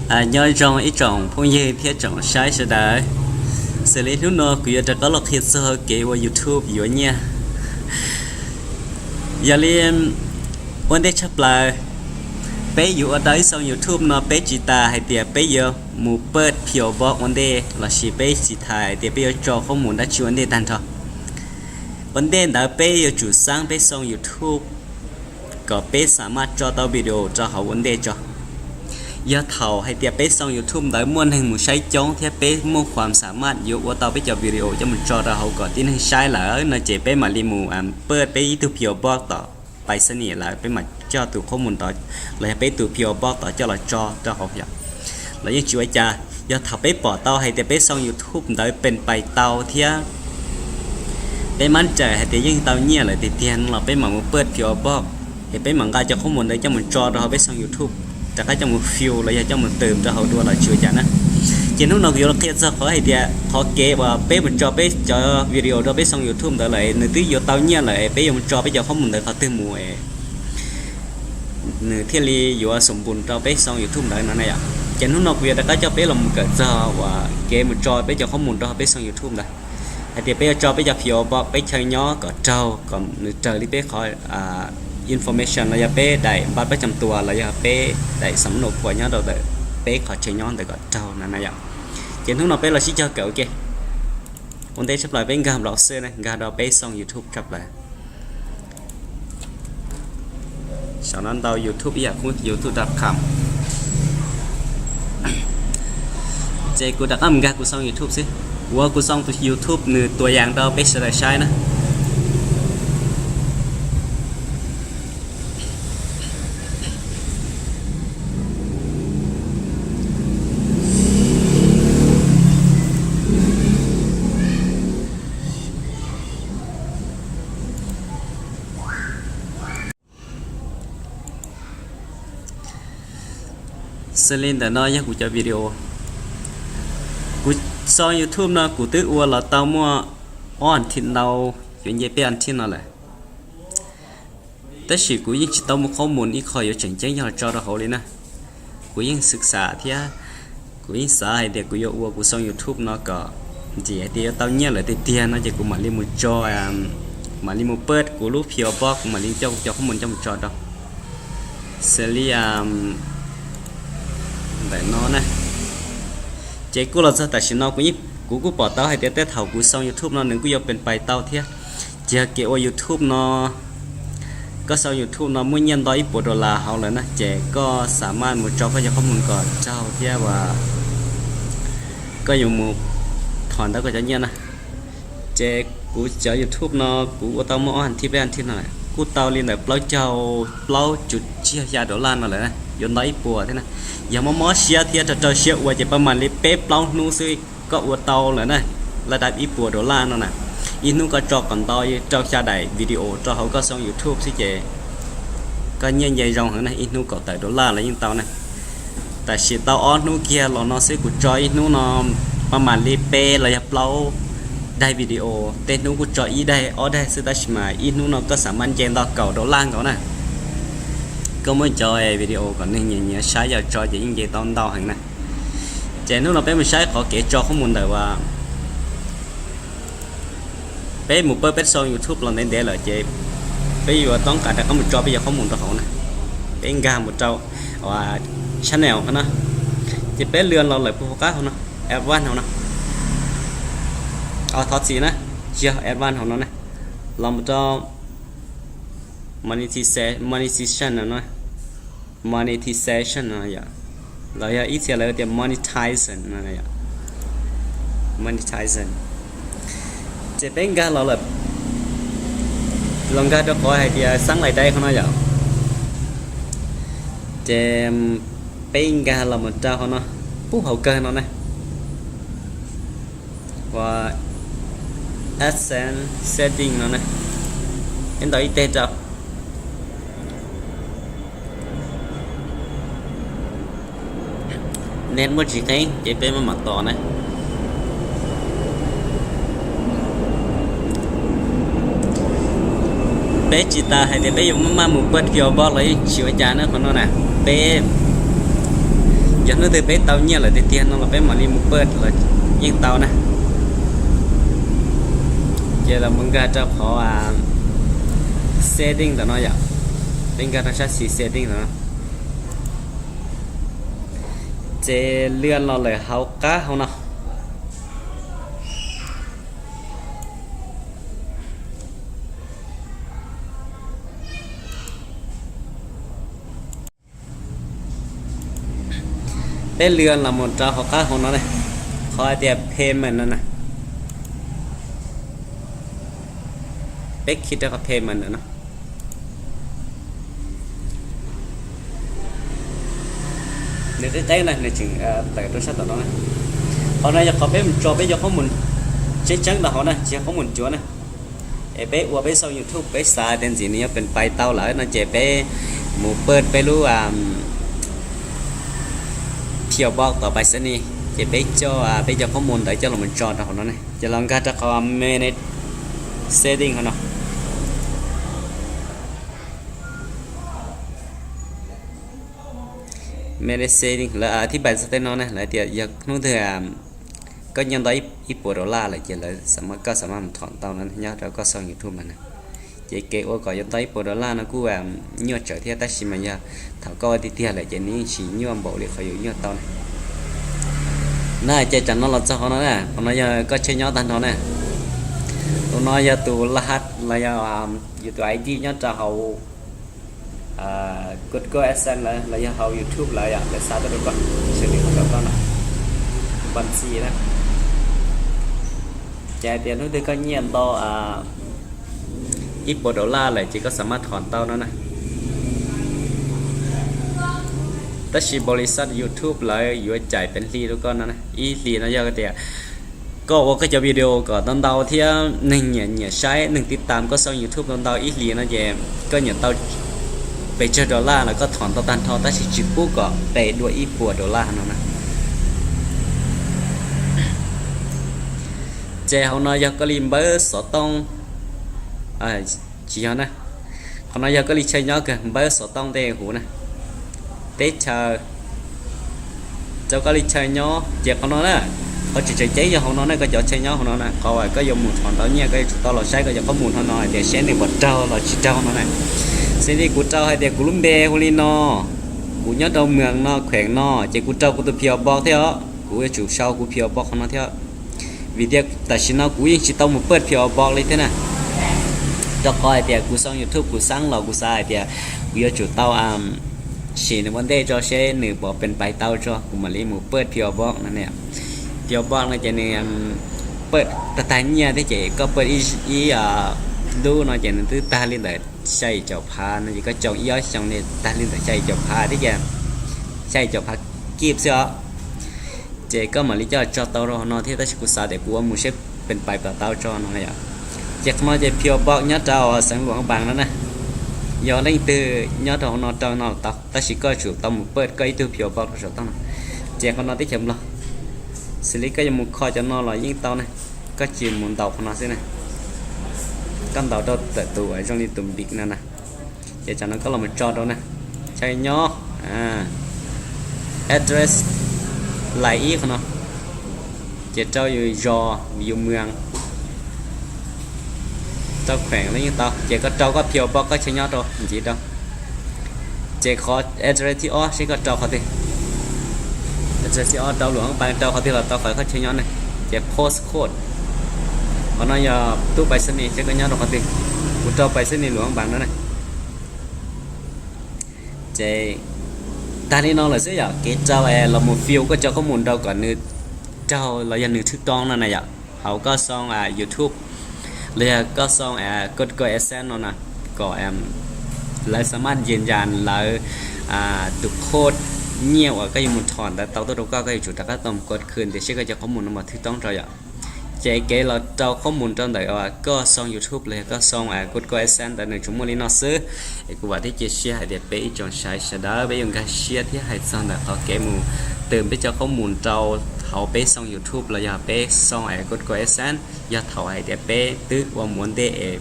Nyob zoo ib tsoom phooj ywg thiab tsoom saib sawv daws. Xws li hnub no kuv yuav rov qab los qhia txog kev ua YouTube yuav nyiaj. Yog li ua ntej tshaj plaws, peb yuav ua tau ib xoo YouTube no peb tsis tas hais tias peb yuav mus paj P O Box ua ntej lossis peb tsis tas hais tias peb yuav tso qhob mus dab tsi ua ntej tag nrho. Ua ntej ntawd peb yuav tsum xaab peb xoo YouTube kom peb xam maj tso tau video rau hauv ua ntej tso. Yog thaum hais tias peb xoo YouTube ntawd muaj neeg mus saib coob thiab peb muaj khuam xam maj yuav ua tau peb cov video coj mus tso rau hauv kom tib neeg saib lawm no ces peb mam li mus paj peb ib tug P O Box tom pais xab nim lawm peb mam coj tus qhob mus ntawd los yog peb tus P O Box tod coj los tso rau hauv yom. Los yeej tsis ua cas, yog thaum peb pom tau hais tias peb xoo YouTube ntawd pes pais tau thiab peb mab raws hais tias yeej tau nyiaj lawm tiag tiag no los peb mam mus paj P O Box, es peb mam nqa cov qhob mus ntawd coj mus tso rau hauv peb xoo YouTube, rov qab coj mus fuel los yog coj mus twm rau hauv dua los tsis ua cas na. Ces hnub no kuv yuav los qhia txog qhov hais tias qhov kev uas peb mus tso peb cov video rau peb xoo YouTube ntawd lawm nws twb yuav tau nyiaj lawm es peb yuav mus tso peb cov qhob mus ntawd qhov twg mus es nws thiaj li yuav xum npus rau peb xoo YouTube ntawd no na yom. Ces hnub no kuv yuav rov qab coj peb los mus kawm txog uas kev mus tso peb cov qhob mus rau peb xoo YouTube ntawd. Hais tias peb yuav tso peb cov P O Box peb chaw nyob kom raug kom nws raws li peb qhov information los yog peb daim npaj pab cam tuas los yog peb daim xam mab nua khuas nyob rau ntawm peb qhov chaw nyob ntawd kom raug na na yom. Ces hnub no peb los sib cog kawm ua ke. Ua ntej tshaj plaws peb nkag browser na, nkag rau peb xoo YouTube tshaj plaws. Saum no ntau YouTube ib yam kuv youtube dot com. Ces kuv rov qab mus nkag kuv xoo YouTube xwb, ua kuv xoo tus YouTube nws tua yas rau peb sawv daws saib na. Xws li ntawm no yog kuv cov video. Kuv xoo YouTube no kuv twb ua los tau muaj ob as thiv ntau, yuav nce peb as thiv no lawm. Tab sis kuv yeej tsis tau muaj qhob mus ib qho yuav tseem ceeb yog los tso rau hauv li na. Kuv yeej xwm xam thiab kuv yeej xav hais tias kuv yuav ua kuv xoo YouTube no kom ntxim hais tias yuav tau nyiaj lawm tiag tiag no ces kuv mam li mus tso, mam li mus paj kuv lub P O Box, kuv mam li coj kuv cov qhob mus coj mus tso rau. Xws li ntawm no na. Ces kuj los txog tam sim no kuv kuj pom tau hais tias tej thaum kuv xoo YouTube no nws kuj yuav pes pais tau thiab. Ces yog kev ua YouTube no, koj xoo YouTube no muaj nyiaj nto ib puas dollar hauv lawm na ces koj xam maj mus tso koj cov qhob mus kom raug thiab uas koj yuav mus thom ntawm koj cov nyiaj na. Ces kuv cov YouTube no kuv ua tau muaj ob as thiv peb as thiv no kuj tau li ntawm plaub caug plaub cuv tsib xya dollar no lawm, yuav nto ib puas thiab na. Yog mob mob siab thiab rau rau siab ua ces pab mam li peb plaub hnub xwb koj ua tau lawm na, laj dab ib puas dollar no na. Ib hnub koj tso kom ntau rau xya daim video rau hauv koj xoo YouTube xwb ces koj nyiaj nce zoo heev na, ib hnub kaum tawm dollar los yeej tau na. Tam sim tau ob hnub kiag los no xwb kuv tso ib hnub no pab mam li peb los yog plaub daim video, tej hnub kuj tso ib daim ob daim xwb tab sis mas ib hnub no koj xam maj nce nto kaum dollar nkaus na. Koj muab cov video kom neeg nyiam nyiam saib yog tso ces yeej nce tau ntau heev na. Ces hnub no peb mus saib qhov kev tso qhob mus ntawm uas peb mus pab peb xoo YouTube los ntev ntev lawm ces peb yuav toob kas rov qab mus tso peb cov qhob mus rau hauv na. Peb nkag mus rau channel qhov no, ces peb lwm los lawm puag qab hauv no, advance hauv no. Thov txim na, tsis yog advance hauv no na, los mus rau monetization no, monetization no yom, los yog ib txhia lawv tias monetization no, monetization. Ces peb nkag los lawm, los nkag rau qhov hais tias xab lais dai qhov no yom. Ces peb nkag los mus rau qhov no, pub hauv kawg no na, ua AdSense setting no na, peb ntaus ib teg rau. Net muaj tsis qeeb ces peb maj mam tos na. Peb tsis tas hais tias peb yuav maj maj mus pab P O Box los yeej tsis ua cas na qhov no na. Peb Yog hnub twg peb tau nyiaj lawm tiag tiag no los peb mam li mus paj los yeej tau na. Ces los mus nkag rau qhov setting ntawm no yom. Peb nkag rau sab xis setting ntawm no. Ces lwaj los lawm hauv qab hauv no. Peb lwaj los mus rau hauv qab hauv no ne, qhov hais tias payment no na. Peb khi rau qhov payment no. Nws qib qeb na, nws tseem tawm rau sab tom no. Qhov no yog qhov peb mus tso peb cov qhob mus tseeb tseeb rau hauv na, tsis yog qhob mus cuav na. Es peb ua peb xoo YouTube peb xav tias ntxim nws yuav pem pais tau lawm no ces peb mus paj peb lub P O Box tom Paisanis, ces peb coj peb cov qhob mus ntawd coj los tso rau hauv no ne. Ces los nkag rau qhov manage setting hauv no. Manage setting lawv thib pais txog tej no ne, lawv tias yog hnub twg koj nyiaj ntau ib puas dollar lawm ces lawv xam maj, koj xam maj mus thom tau no nyob rau koj xoo YouTube no na. Ces kev ua kom yuav ntau ib puas dollar no kuj nyuaj tsawv thiab, tab sis mas yog thaum koj ua tiag tiag lawm ces nws yeej tsis nyuaj npaum li qhov yus nyuaj tau na. Na ces tsam no los txog qhov no na, qhov no yog koj tsheb nyob tag nrho na. Tus no yog tus laj hab los yog yus tus I D nyob rau hauv Google AdSense lawm los yog hauv YouTube lawm yom, lawv xa tuaj rau koj, sawv daws rau koj no, npaj txi na. Ces hais tias hnub twg koj nyiaj ntau ib puas dollar lawm ces koj xam maj thom tau no na. Tab sis npaum li xav YouTube lawv yuav cais pes hli rau koj no na. Ib hlis no yog tias koj ua koj cov video kom tau ntau thiab neeg nyiam nyiam saib, neeg tiv tam koj xoo YouTube tau ntau ib hlis no ces koj nyiam tau pes tsawg dollar los koj thom tau tag nrho, tab sis tsis pub kom pes dua ib puas dollar no na. Ces hauv no yog koj li npawb xov tooj, tsis yog na, qhov no yog koj li chaw nyob kawg, npawb xov tooj tej huv na, teb chaws, rau koj li chaw nyob. Ces qhov no na, qhov tseem tseem ceeb yog hauv no na, koj cov chaw nyob hauv no na, qhov uas koj yuav mus thom ntau nyiaj koj yuav tsum tau los saib koj cov qhob mus hauv no hais tias seb nws puas raug los tsis raug no na. Xws li kuv rau hais tias kuv lub npe hu li no, kuv nyob rau moos no kheem no, ces kuv rau kuv tus P O Box thiab os, kuv yuav tsum sau kuv P O Box qhov no thiab. Vim tias tam sim no kuv yeej tsis tau mus paj P O Box li thiab na, rau qhov hais tias kuv xoo YouTube kuv xav los kuv xav hais tias kuv yuav tsum tau sim nws ua ntej tso seb nws puas pem pais tau tso kuv mam li mus paj P O Box no. P O Box no ces nws paj tag tag nyiaj thiab, ces koj paj ib lub no ces nws twb tag li ntawm xya yim caum phav no, ces koj tsoo ib ob xyoo li tag li ntawm xya yim caum phav thiab, ces xya yim caum phav kib xwb os. Ces koj mam li coj tso tau rau hauv no thiab, tab sis kuv xav tias kuv ua mus seb pem pais puas tau tso no yom. Ces qhov no ces P O Box nyob rau xeev Luam Npas no na. Yog leej twg nyob rau hauv no rau no los tau, tab sis koj tsum tau mus paj koj ib tug P O Box rau saum toj no. Ces qhov no teb chaws Nplog, xws li koj yuav mus kho cov no los yeej tau na. Koj tsis mus ntaus qhov no xwb na, koj ntaus rau ntawm tus uas zoo li tus npis no na. Ces tsam no koj los mus tso rau na, chaw nyob, address, lais ib qhov no, ces rau yus zos yus moos, rau kheem los yeej tau. Ces koj rau koj P O Box koj chaw nyob rau ntxiv rau. Ces qhov address thib ob seb koj rau qhov twg. Address thib ob rau Luam Npas, rau qhov twg los tau, qhov koj chaw nyob ne. Ces postcode, qhov no yog tub pais xab nis seb koj nyob rau qhov twg. Kuv rau pais xab nis Luam Npas no ne. Ces tag li no lawm xwb yom, kev rau es los mus fill koj cov qhob mus rau kom nws raug los yog nws thwj toob no na yom. Hauv koj xoo YouTube los yog koj xoo Google AdSense no na, kom lawv xam maj yws yas lawv tus code nyiaj uas koj yuav mus thom ntawd tau tuaj rau koj, koj yuav tsum rov qab tau mus kod khwm tias seb koj cov qhob mus no puas thwj toob rau yom. Ces kev los rau qhob mus rau ntawm koj xoo YouTube los yog koj xoo Google AdSense ntawd nws tsuas muaj li no xwb. Es kuv vam thiab cia siab hais tias peb ib tsoom saib sawv daws peb yuav nkag siab thiab hais txog ntawm qhov kev mus twm peb cov qhob mus rau hauv peb xoo YouTube los yog peb xoo Google AdSense. Yog thaum hais tias peb twb ua mus ua ntej es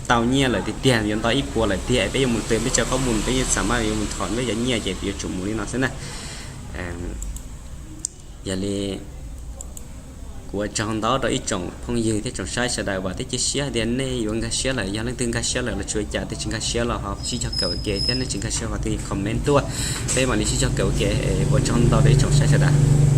tau nyiaj lawm tiag tiag, yuav ntau ib puas lawm tiag es peb yuav mus twm peb cov qhob mus, peb yeej xam maj yuav mus thom peb cov nyiaj ces yuav tsum mus li no xwb na. Yog li kuv ua tsaug ntau rau ib tsoom phooj ywg thiab tsoom saib sawv daws uas twb cia siab tias nej yuav nkag siab lawm. Yog leej twg nkag siab lawm los tsis ua cas, twb tsis nkag siab los ho sib cog kawm ua ke thiab, nej tsis nkag siab ho twb comment tuaj, peb mam li sib cog kawm ua ke. Ua tsaug ntau rau ib tsoom saib sawv daws.